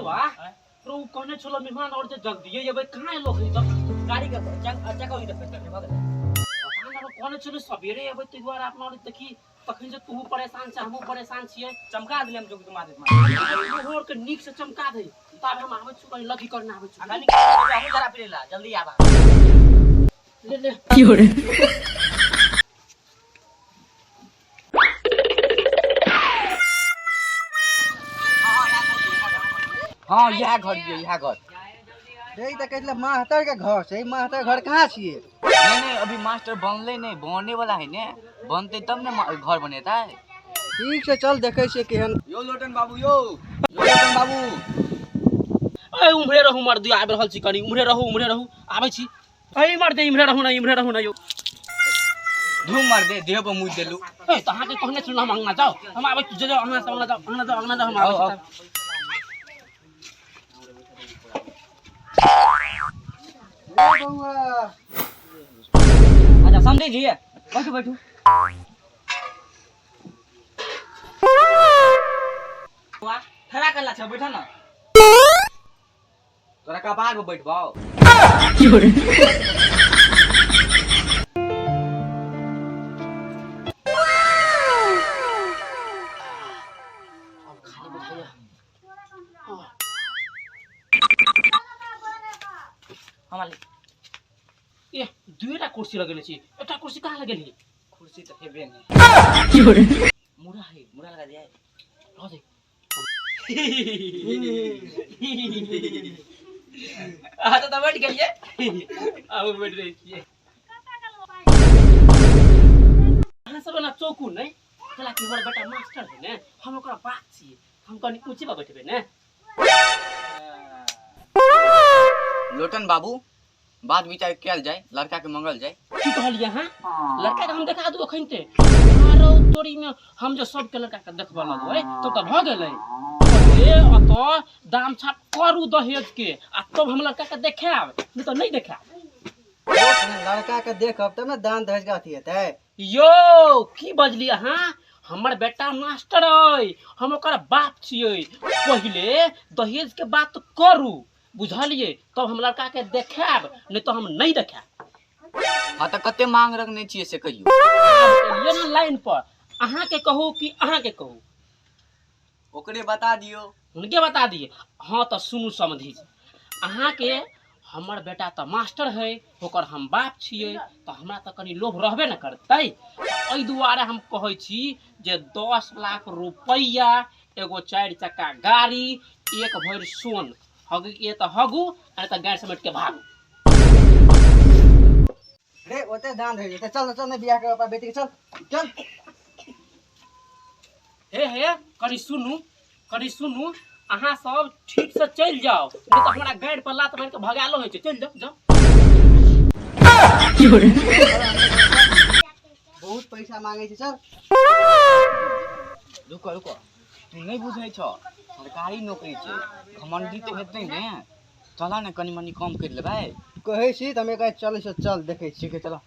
बौआ रो कहने छलो मेहमान और जे जल्दी एबै कहाँ एलो है तब गाड़ी के चेक होई त फेर भऽ गेलै। पता ना कहने छलो सबेरे एबै तै दुआरे अपना और देखी तखन जे तू परेशान छै हमहूँ परेशान छियै। चमका देले हम जोग मार दे तोहर के नीक से चमका दे तब हम आबै छी कनी लखी करने आबै छी। कनी हमहूँ जरा पी ला जल्दी आबा। ले ले। हाँ इएह घर ये इएह घर। रे तऽ कहै छलै मास्टर के घर छै, मास्टर घर कहाँ छियै? नहीं नहीं अभी मास्टर बनले नहीं, बने वाला है ने, बनते तब ने घर बनेता है। ठीक छै चल देखै छियै केहन। यो लोटन बाबू यो, यो लोटन बाबू। ए उम्हरे रहू मर्द, आबि रहल छी कनी, उम्हरे रहू उम्हरे रहू, आबै छी। ए मर्द इम्हरे रहू ना, इम्हरे रहू ना यो। धूम मार दे देह पर मुँह देलू। ए तऽ अहाँके कहने छलहुँ हम अंगना जाउ, हम आबै छी, जाउ अंगना से अंगना जाउ, अंगना जाउ, अंगना जाउ, हम आबै छी। बौआ। अच्छा समझे जी बैठू बैठू। बौआ खड़ा करला छ बैठा ना। तोरा कपार पर बैठबाओ। ए दुईटा कुर्सी लगेले छी, एकटा कुर्सी कहाँ लगेली? कुर्सी तऽ हेबे नहीं। मुरा है, मुरा लगा दिया है। रह दे। अहाँ तऽ बैठ गेलियै, आब बैठ रहै छियै। अहाँ सब एना चौकू नहि, कैला कि हमर बेटा मास्टर है ने, हम ओकरा बाप छियै, हम कनि ऊँचे पर बैठबै ने। लोटन बाबू बात विचार कयल जाय, लड़का के मंगल जाय। की कहलियै अहाँ? लड़का के हम देखा दू अखन ते। आरो तोरी में हम जे सबके लड़का के देखबऽ लगबै तब तऽ भऽ गेलै। पहिले अतऽ दाम छाप करू दहेज के आ तब हम लड़का के देखायब, नहि तऽ नहि देखायब। लड़का के देखब तब ने दान दहेज के अथी हेतै। यौ की बजली अहाँ? हमर बेटा मास्टर अइ, हम ओकर बाप छियै। पहिले दहेज के बात करू बुझलियै, तब हम लड़का के देखायब, नहि तऽ हम नहि देखायब। हाँ तऽ कते मांग रखने छियै से कहियौ। आब एलियै ने लाइन पर, अहाँके कहू कि अहाँके कहू? ओकरे बता दियौ। हुनके बता दियै। हाँ तऽ सुनू समधी जी, अहाँके हमर बेटा तऽ मास्टर है, ओकर हम बाप छियै, तऽ हमरा तऽ कनि लोभ रहबे ने करतै। एहि दुआरे हम कहै छी जे 10 लाख रुपैआ, एगो 4 चक्का गाड़ी, एक भरि सोन, हगू के तऽ हगू, आ तऽ गाड़ी समेट के भागू। रे ओते दान दहेज हेतै, चल चल ने बियाह कर अपना बेटी के, चल चल। हे हे कनि सुनू, कनि सुनू, अहाँ सब ठीक से चलि जाउ, नहि तऽ हमरा गाड़ि पर लात मारि के भगालो होइ छै। चलि जाउ जाउ। बहुत पैसा मांगे छै चल। रुको रुको, तू नहीं बुझै छ, सरकारी नौकरी छै, घमंडी तऽ हेतै ने। चल ने कनि मनि कम करि लेबै। कहै छी तऽ हम एक चलै छी, चल देखै छी। ठीक है चल।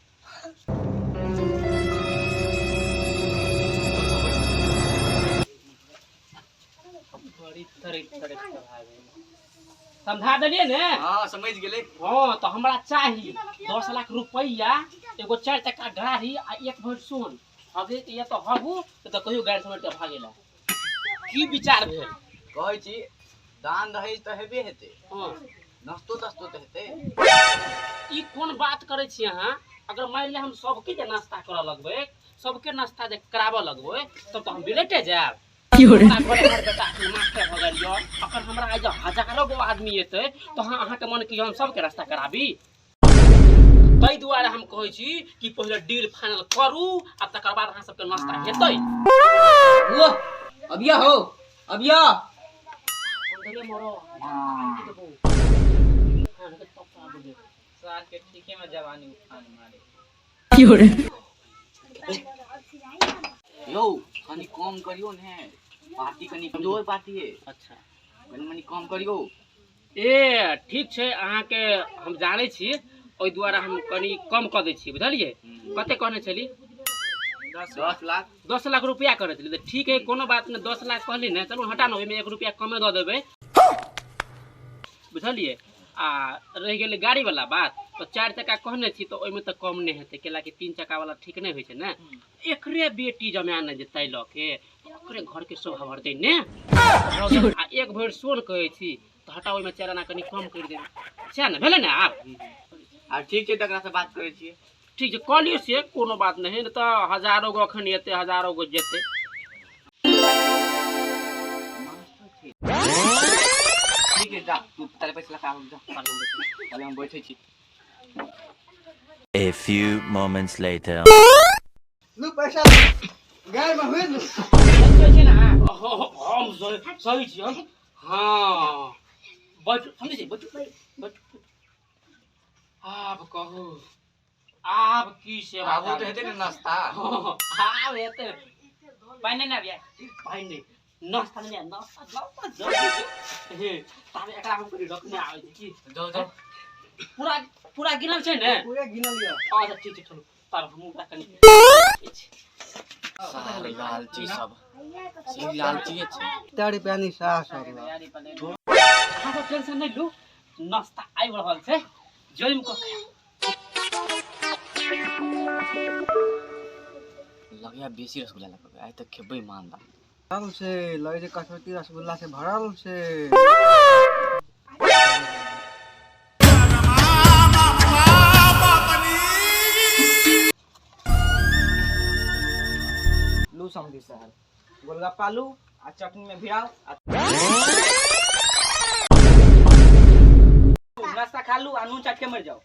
समझा देलियै ने? हाँ समझ गेलै। हाँ तऽ हमरा चाही 10 लाख रुपैआ, एगो 4 चक्का गाड़ी आ एक भरि सोन। हगे के या तऽ हगू, तऽ कहियो गाड़ी समेट के भागेला। की विचार भेल? कहै छी दान दहेज तऽ हेबे हेतै, हाँ नाश्तो तास्तो तऽ हेतै। ई कोन बात करै छी अहाँ? अगर मानि लिअ हम सबके जे नाश्ता करऽ लगबै, सबके नाश्ता जे कराबऽ लगबै, तब तऽ हम बिलटे जायब। हमरा घरे हमर बेटा एखन मास्टर भऽ गेल यऽ, अगर हमरा आइ जँ हजारो गो आदमी एतै तऽ अहाँके मन कि हम सबके रास्ता कराबी? ताहि दुआरे हम कहै छी कि पहिले डील फाइनल करू आ तकर बाद अहाँ सबके नाश्ता हेतै। वो अबिया हो अबिया। साल के ठीके में जवानी उफान मारे। यौ कनि कम करियौ ने, पार्टी कनि कमजोर पार्टी है। अच्छा कनि मनि कम करियौ। ए ठीक छै, अहाँके हम जानै छी, ओहि दुआरे हम कनि कम कऽ दै छी बुझलियै। कते कहने छली? 10 लाख। 10 लाख रुपया कहने छली। तऽ ठीक है, कोनो बात नहि, 10 लाख कहली ने, चलू हटा ने, ओहिमे 1 रुपया कमे दऽ देबै। बुझलियै। आ रहि गेलै गाड़ीवला बात, तऽ 4 चक्का कहने छी तऽ ओहिमे तऽ कम नहि हेतै, कैलाकि 3 चक्कावला ठीक नहि होइ छै ने। एकरे बेटी जमाए ने जे ताहि लऽ के तऽ ओकरे घरके शोभा बढ़तै ने। आ 1 भरि सोन कहै छी तऽ हटाउ, ओहिमे 4 आना कनि कम करि देबै, सएह ने भेलै ने। आब आ ठीक छै, तकरासँ बात करै छियै। ठीक छै, कऽ लियौ से कोनो बात नहि, नहि तऽ हजारो गो एखन एतै, हजारो गो जेतै। ठीक है, जा तू ताले पैसा लगा, जा ताले हम बैठे छी। A few moments later. लू पैसा गैर में हुए लू। हम सही छी हम। हाँ बैठ, समझै छी, बैठ बैठ। आब कहू आब की सेवा? आबू तऽ हेतै ने नाश्ता। आब हेतै। पानि नहि आबिया? पानि नहि, नाश्ता नहि, नाश्ता नाश्ता जल्दी। हे ताबे एकरा हम कनि रखने आबै छी की? जाउ जाउ। पूरा पूरा गिनल छै ने? पूरे गिनल यऽ। अच्छा ठीक छै, चलू तब हमहूँ ओकरा कनि। साले लालची सब सही लालचीए छै। 4 रुपया नहीं 700 रुपया। अहाँ सब टेंशन नहि लू, नाश्ता आबि रहल छै, जमि कऽ खायब। लगैया बेसी रसगुल्ला लगबै आइ तऽ खेबै मानदा। भरल छै, लगै छै कसौटी रसगुल्ला से भरल छै। लू समझी साहब, गोलगप्पा लू आ चटनी में भिड़ाओ आ नाश्ता खा लू आ नून चाट के मर जाओ।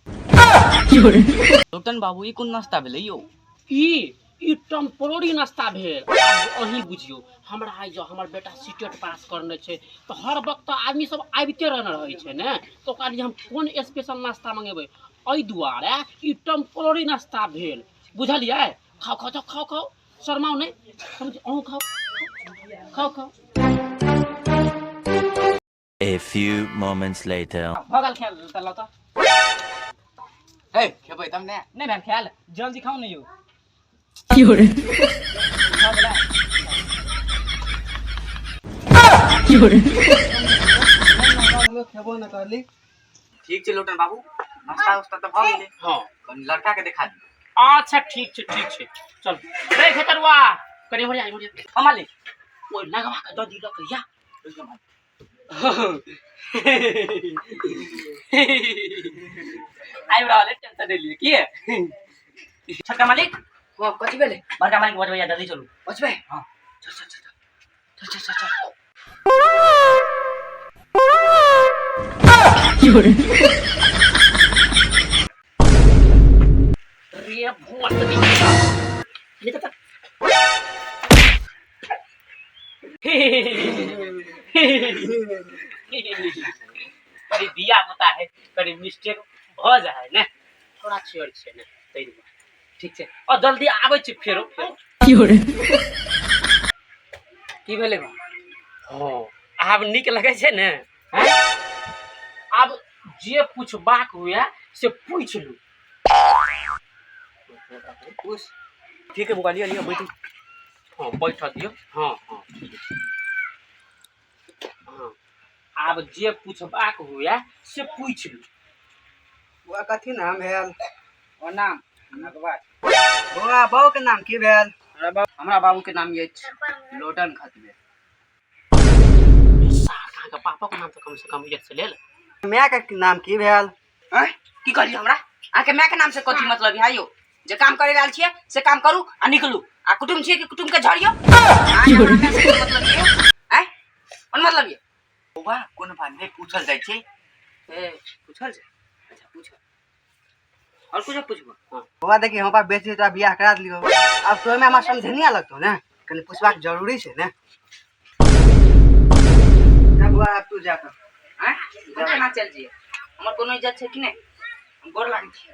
लोटन बाबू, ई कोन नाश्ता भेलै यौ? ई टेम्पररी नाश्ता भेल। आब अहीं बुझियौ, हमरा आइ जँ हमर बेटा सीटेट पास करने छै तऽ हर वक्त तऽ आदमी सब आबिते रहने रहै छै ने, तऽ ओकरा लिए हम कोन स्पेशल नाश्ता मंगेबै? एहि दुआरे ई टेम्पररी नाश्ता भेल, बुझलियै? खाउ खाउ खाउ खाउ खाउ, शर्माउ नहि, समझ, अहूँ खाउ खाउ खाउ। A few moments later. भऽ गेल खायल तऽ लऽ तऽ। हे खेबै तब ने। नहि भेल खायल, जल्दी खाउ ने यौ। खेबो न करली। ठीक छै लोटन बाबू, नाश्ता उस्ता तऽ भऽ गेलै। हाँ कनि लड़का के देखा दियौ। अच्छा ठीक छै ठीक छै, चल रे खेतरुआ कनि बढ़िया बढ़िया। हम मालिक ओहि लगवा के दऽ दी लऽ के या। आबि रहल है, टेंशन नहि लिअ। की छोटका मालिक? कथी भेलै? बड़का मालिक बजबैया, जल्दी चलू। बचबै? हाँ। चल चल चल चल चल चल चल। रे भोट दी ये तऽ कनि दिया पुता है, कनि मिस्टेक भऽ जाइ है ने, थोड़ा छेड़ छै ने, ताहि दुआरे। ठीक छै, और जल्दी आबै छी फेरो फेरो। की भेलै बा? हँ आब नीक लगै छै ने? हैं? आब जे पूछबाक हुए से पूछि लू। ठीक है बुआ, लिअ लिअ बैठू। हाँ बैठऽ दियौ। हाँ हाँ ठीक छै। हाँ आब जे पूछबाक हुए से पूछि लू। बौआ कथी नाम भेल? ओ नाम नगवा। बौआ बहू के नाम की भेल? हमरा बाबू के नाम अछि लोटन खतबे। अहाँके बापक नाम तऽ कम से कम इज्जत से लेल। माय के नाम की भेल? आँय की कहलियै हमरा? अहाँके माय के नाम से कथी मतलब है यौ? जे काम करे रहल छियै से काम करू आ निकलू, आ कुटुम छियै कि कुटुम के झड़ियौ? अहाँके हमरा माय से कोन मतलब ये? आँय कोन मतलब ये? बौआ कोनो बात नहि, पूछल जाइ छै। ए पूछल छै? अच्छा पूछल, और कुछ पूछबो? बौआ देखी हम पास बेटी तोरा बियाह करा देलियौ, आब तोहमे हमरा समझनिया लगतौ ने, कनि पुछबाक जरूरी छै ने। जा बौआ आब तू जा तऽ। आँय हम केना चलि जइयै? हमर कोनो इज्जत छै कि नहि? हम गोर लागै छी।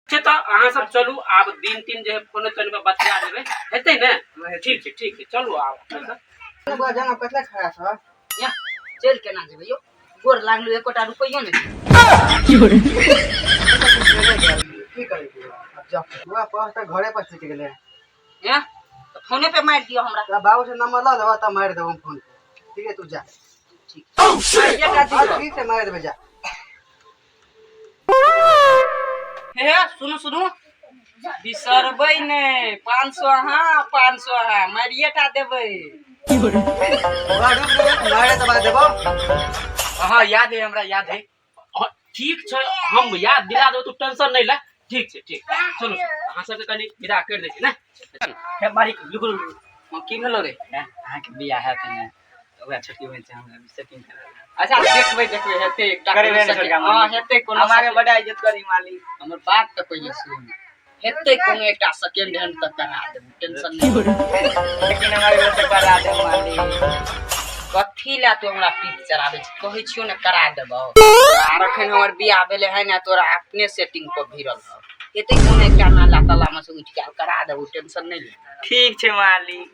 छै तऽ अहाँ सब चलू, आब दिन तीन जे है फोने तोन पर बतिया देबै, हेतै ने? ठीक छै ठीक छै, चलू आब अपने सब। बौआ जाना कतला खड़ा छ? या चलि केना जेबै यौ? गोर लागलू, एकोटा रुपैयो नहि। की करै छी आब? जा बौआ, पहुँच तऽ घरे पर छुटि गेलै। या तऽ फोने पे मारि दियौ हमरा। तोरा बाबू से नंबर लऽ लेबऽ तब मारि देबो हम फोन पे। ठीक है, तू जा। मारिए टा हाँ, दियौ। ठीक छै, मारि देबै, जा। हे सुनू सुनू, बिसरबै ने, 500 अहाँ, 500 अहाँ, मारिए टा देबै। ओकरा रुक रुक, मारे तऽ बाद देबो। हाँ, याद है, हमरा याद है। हाँ, ठीक छै, हम याद दिला देबो, तू टेंशन नहीं ले। ठीक छै, ठीक, चलू अहाँ सबके कनि विदा करि दै छी ने। हे मालिक, रुकू रुकू। हँ, की भेलो रे? अहाँके बियाह हैत ने, ओकरा छोटकी बहिन से हमरा सेटिंग करा। अच्छा, देखबै देखबै, हेतै एकटा करेबै कोनो ने सेटिंग। छोटका हँ, मालिक? हेतै कोनो हमारे सेटिंग। बड़ा इज्जत करी मालिक। हमर बात तऽ पहिले सुन, हेतै कोनो एकटा सेकेंड हैंड तऽ करा देबै, टेंशन नहि। लेकिन हमारे घर से करा दे मालिक। कथी लए तू हमरा पीठ चढ़ाबै छी? कहै छियौ ने करा देबौ। आर अखन हमर बियाह भेलै है ने, तोरा अपने सेटिंग पर भिड़ल हौ। हेतै कोनो एकटा नाला ताला मे से उठि के करा देबौ, टेंशन नहि ले। ठीक छै मालिक।